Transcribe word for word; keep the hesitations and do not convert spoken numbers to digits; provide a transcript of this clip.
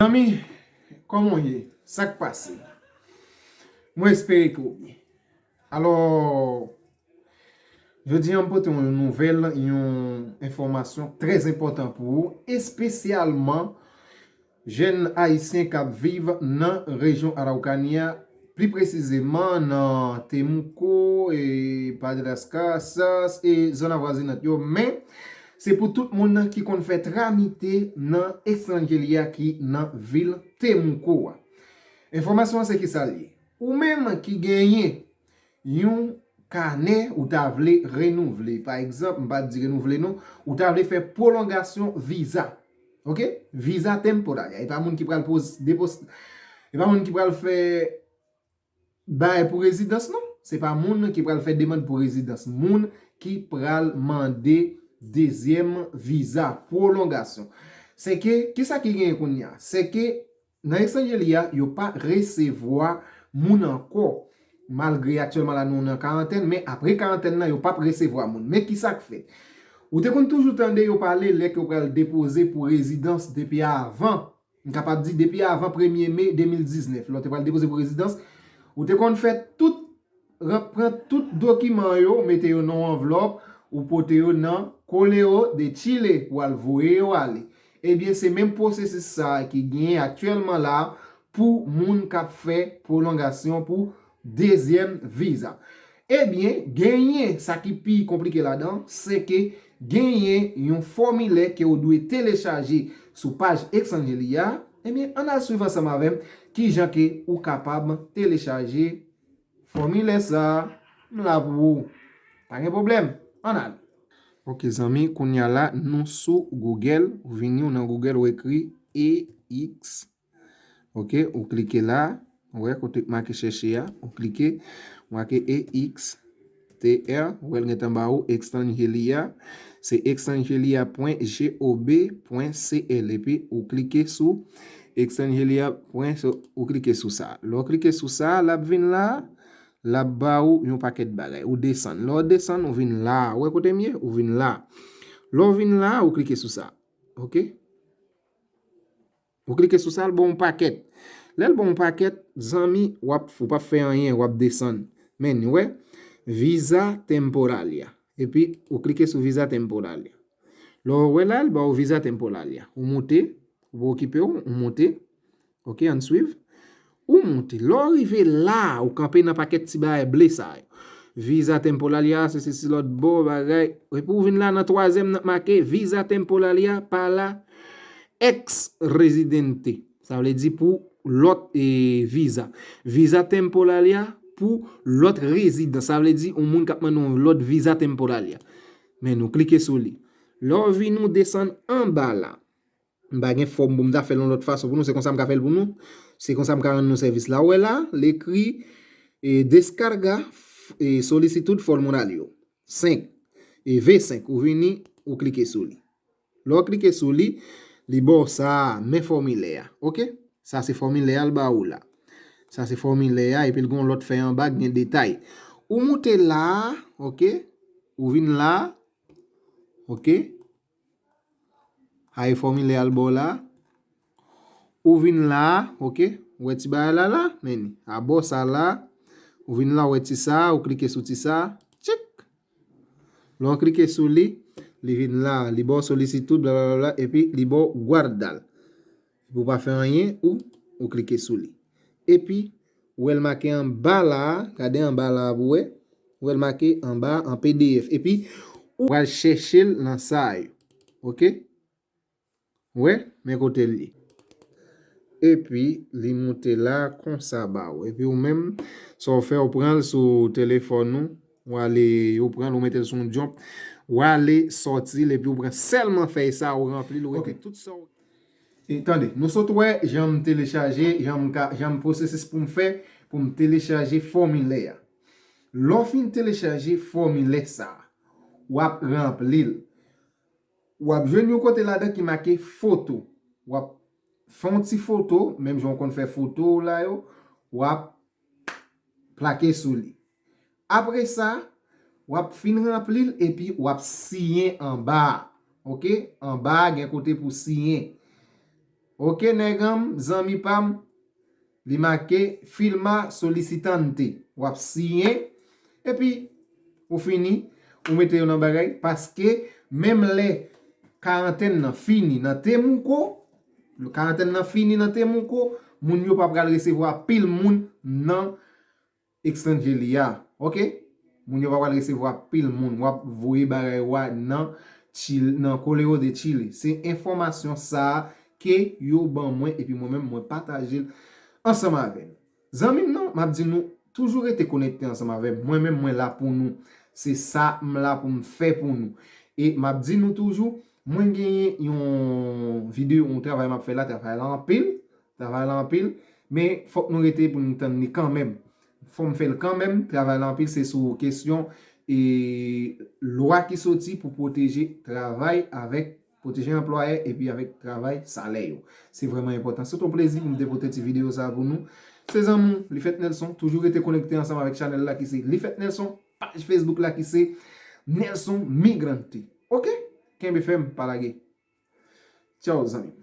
Zanmi, kòman w ye? Sa k pase? Mwen espere ke w byen. Alò, jodi a m pote yon nouvèl, yon enfòmasyon trè enpòtan pou ou, espesyalman jèn ayisyen k ap viv nan rejyon Araucania, pli presizeman nan Temuco, e Padre Las Casas, e zòn avwazinant yo. Men, se pou tout moun ki konn fè tramite nan Extranjeria ki nan vil Temuco a. Enfòmasyon an se ki sa l ye. Ou menm ki genyen yon kanè ou ta vle renouvle, pa egzanp, m pa di renouvle non, ou ta vle fè pwolongasyon viza. Oke? Viza temporaria. E pa moun ki pral poz, depos, e pa moun ki pral fè bay pou rezidans non. Se pa moun ki pral fè demann pou rezidans. Moun ki pral mande dezyèm viza, pwolongasyon. Se ke, kisa ki genyen kounye a? Se ke nan Extranjeria, yo pa resevwa moun ankò. Malgre aktyèlman la nou nan karantèn, men apre karantèn nan, yo p ap resevwa moun. Men kisa k fèt? Ou te konn toujou tande yo pale lè ke yo pral depoze pou rezidans depi avan, m kapab di depi avan premye me de mil diznèf, lè w te pral depoze pou rezidans, ou te konn fè tout, ran-, pran tout dokiman yo, mete yo nan yon anvlòp, ou pote yo nan Correo de Chile pou al voye yo ale. Ebyen, se menm pwosesis sa a ki genyen aktyèlman la pou moun k ap fè pwolongasyon pou dezyèm viza. Ebyen, genyen sa ki pi konplike ladan, se ke genyen yon fòmilè ke w dwe telechaje sou paj Extranjeria. Ebyen, ann al swiv ansanm avè m kijan ke ou kapab telechaje fòmilè sa a. M la pou ou. Pa gen pwoblèm. Ann al. Ok, zanmi, kounye a la, nou sou Google. Ou vini, ou nan Google, ou ekri E X. Ok, ou klike la. Ou wè, kote k make chèche a. Ou klike, ou make E X T R. Ou wè, l gentan ba ou Extranjeria. Se extranjeria pwen G O B pwen C L. Epi, ou klike sou Extranjeria pwen, ou klike sou sa. Lè w klike sou sa, l ap vin la. L ap ba ou yon pakèt bagay. Ou desann. Lè w desann, ou vin la. Ou wè kote m ye? Ou vin la. Lè w vin la, ou klike sou sa. Ok? Ou klike sou sa, l ba w yon pakèt. Lè l ba w yon pakèt, zanmi, w ap, ou p ap fè anyen, w ap desann. Men, ou wè? Visa temporaria. Epi, ou klike sou visa temporaria. Lè w wè la, l ba w visa temporaria. Ou moute, ou pa okipe w, ou moute. Ok, ann swiv. Ou moute. Lè w rive la, ou kanpe nan pakèt ti bagay ble sa yo. Visa temporaria, se, se, se lòt bò bagay. Epi ou vin la nan twazyèm nan make visa temporaria para ex residente. Sa vle di pou lòt, e, viza. Visa temporaria pou lòt rezidan. Sa vle di yon moun k ap mande yon lòt visa temporaria. Men nou klike sou li. Lè w vin ou desann anba la. M pa gen fòm pou m ta fè l yon lòt fason pou nou, se konsa m ka fè l pou nou. Se konsa m ka rann nou sèvis la. Ou wè la, l ekri, e, descarga, e, solicitud formulario senk, e, V senk. Ou vini, ou klike sou li. Lè w klike sou li, li ba w sa a, men fòmilè a. Ok? Sa se fòmilè a l ba ou la. Sa se fòmilè a, epi l gen yon lòt fèy anba k gen detay. Ou moute la a, ok? Ou vin la a, ok? A e fòmilè a l ba w la. Ou vin la a, ok? Ou wè ti bagay la la? Men li. A bò sa la. Ou vin la, ou wè ti sa, ou klike sou ti sa. Tchik! Lè w klike sou li, li vin la, li ba w solicitud, blablabla, epi li ba w guardar. Epi w pa fè anyen, ou, ou klike sou li. Epi, ou wè l make anba la a, gade anba la a pou w wè. Ou wè l make anba an P D F. Epi, ou pral chèche l nan sa yo. Ok? Ou wè, men kote l ye. Epi, li moute la konsa ba ou. Epi ou menm, sa w fè, ou pran l sou telefòn ou, ou ale, ou pran l, ou mete l sou yon jump, ou ale sòti l, epi ou pran sèlman fèy sa, ou ranpli l, ou rete tout sa w. E, tande, nou sot wè jan m telechaje, jan m ka, jan m pwosesis pou m fè, pou m telechaje fòmilè a. Lè w fin telechaje fòmilè sa a, w ap ranpli l. W ap jwenn yon kote ladan ki make foto. W ap fè yon ti foto, menm jan w konn fè foto w la yo, w ap plake sou li. Apre sa, w ap fin ranpli l epi w ap siyen anba a. Ok? Anba a gen kote pou siyen. Ok, nèg an m, zanmi pa m, li make firma solicitante. W ap siyen, epi ou fini, ou mete yo nan bagay, paske menm lè karantèn nan fini nan Temuco, karantèn nan fini nan Temuco, moun yo pa pral resevwa pil moun nan etranje li a. Ok? Moun yo pa pral resevwa pil moun. W ap voye bagay ou a nan Chile, nan Colegio de Chile. Se enfòmasyon sa a ke yo ban mwen, epi mwen menm mwen pataje l ansanm avè nou. Zanmi m nan, m ap di nou, toujou rete konekte ansanm avè m. Mwen menm, mwen la pou nou. Se sa m la pou m fè pou nou. E m ap di nou toujou, mwen genyen yon videyo, yon travay m ap fè la, travay la anpil, travay la anpil, men fòk nou rete pou nou tann li kanmenm. Fò m fè l kanmenm, travay la anpil, se sou kesyon e lwa ki soti pou pwoteje travay avèk, pwoteje anplwayè epi avèk travay salè yo. Se vrèman enpòtan. Se te yon plezi pou m te pote ti videyo sa a pou nou. Se zanmi w, Lifèt Nelson, toujou rete konekte ansanm avèk chanèl la ki se Lifèt Nelson, paj Facebook la ki se Nelson Migrante. Ok? Kenbe fèm, pa lage. Tchaw, zanmi m.